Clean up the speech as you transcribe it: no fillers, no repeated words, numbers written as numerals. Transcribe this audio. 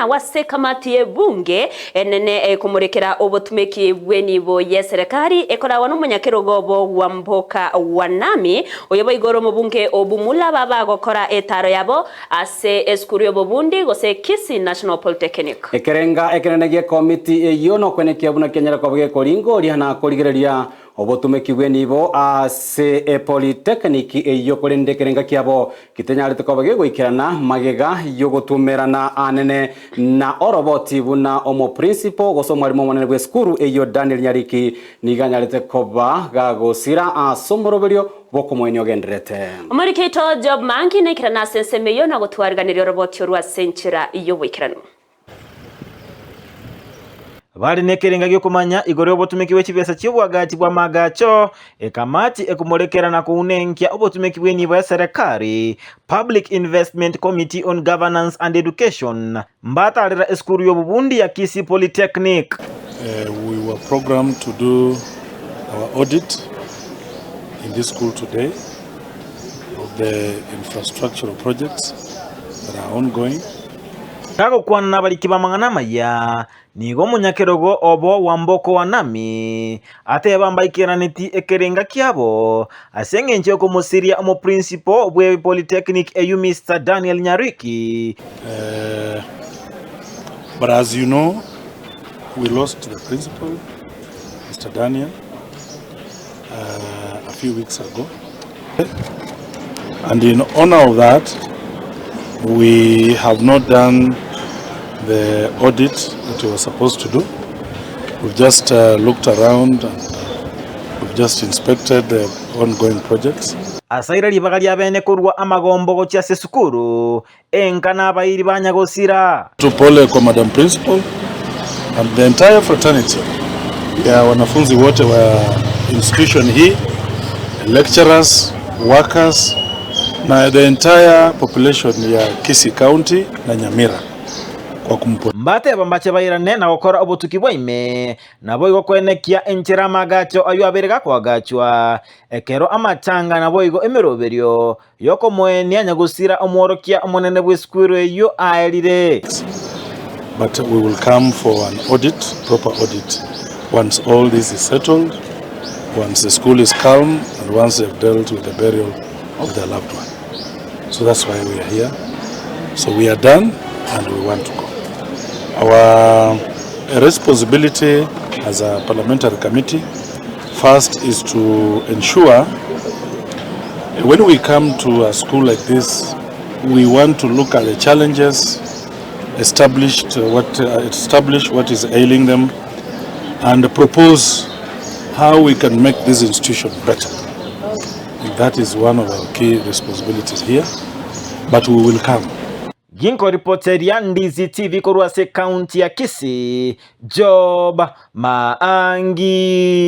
Nagwo ase ekamati y'ebunge enene ekomorekera obotumeki bw'enibo y'eserekari ekoragwa nomonyakerogo obo Wamboka Wanami, oyo boigo ore omobunge o Bumula babagokora etaaro yabo ase esukuru y'obobundi gose Kisii National Polytechnic. Ekerenga ekenene gi'ekomiti eyio nokwenekia buna kianyare koba gekoringoria na korigereria Obotomeki bw'enibo ase epolitekiniki eyio korende ekerenga kiabo gitenyarete koba gegoikerana magega y'ogotuomerana anene na oroboti buna omoprincipo gose omwalimu omonene bw'esukuru eyio Daniel Nyariki nigo anyarete koba gagosira ase omoroberio bw'okomoenia ogendererete. Omoriki oito Job Mangi naikerane ase ensemo eyio na gotwariganeria oroboti orwo ase enchera y'oboikeranu. Bare nekerenga gi'okomanya igoro y'obotumeki bwe chibesa chi'oboagachi bw'amaagacho, ekamati ekomorekera na kounenkia obotumeki bw'enibo ya serekari, Public Investment Committee on Governance and Education, mbatarera esukuru y'obobundi ya Kisii Polytechnic. We were programmed to do our audit in this school today of the infrastructural projects that are ongoing. Gagokwana nabariki b'amang'ana amaya, nigo omonyakerogo obo Wamboko Wanami ateba mbaikeraneti ekerenga kiabo ase engencho y'okomosiria omoprincipo bwe Polytechnic eyio Mister Daniel Nyariki. But as you know, we lost the principal, Mister Daniel, a few weeks ago. And in honor of that, we have not done the audit that we were supposed to do. We've just uh, looked around and we've just inspected the ongoing projects. Asaire ribaga riabene korwa amagombo gochia ase esukuru, enka na abairi ba nyagosira. Pole kwa Madam Principal and the entire fraternity ya wanafunzi wote wa institution hii, lecturers, workers na the entire population ya Kisii County na Nyamira kwa kumpo. Mbateba mbache bairane na gokora obotuki bwa ime, naboigo koenekia enchera amaagacho ayio abere gakoagachwa, ekero amachanga naboigo emeroberio Y'okomoenia nyagosira omworokia omonene bw'esukuru eyio aerire. But we will come for an audit, proper audit, once all this is settled, once the school is calm and once they've dealt with the burial of their loved one. So that's why we are here. So we are done and we want to go. Our responsibility as a parliamentary committee first is to ensure When we come to a school like this, we want to look at the challenges, established what, establish what is ailing them, and propose how we can make this institution better. That is one of our key responsibilities here, but we will come. Ginkoripoteria Ndizi TV korwa ase ekaunti ya Kisii, Job Maangi.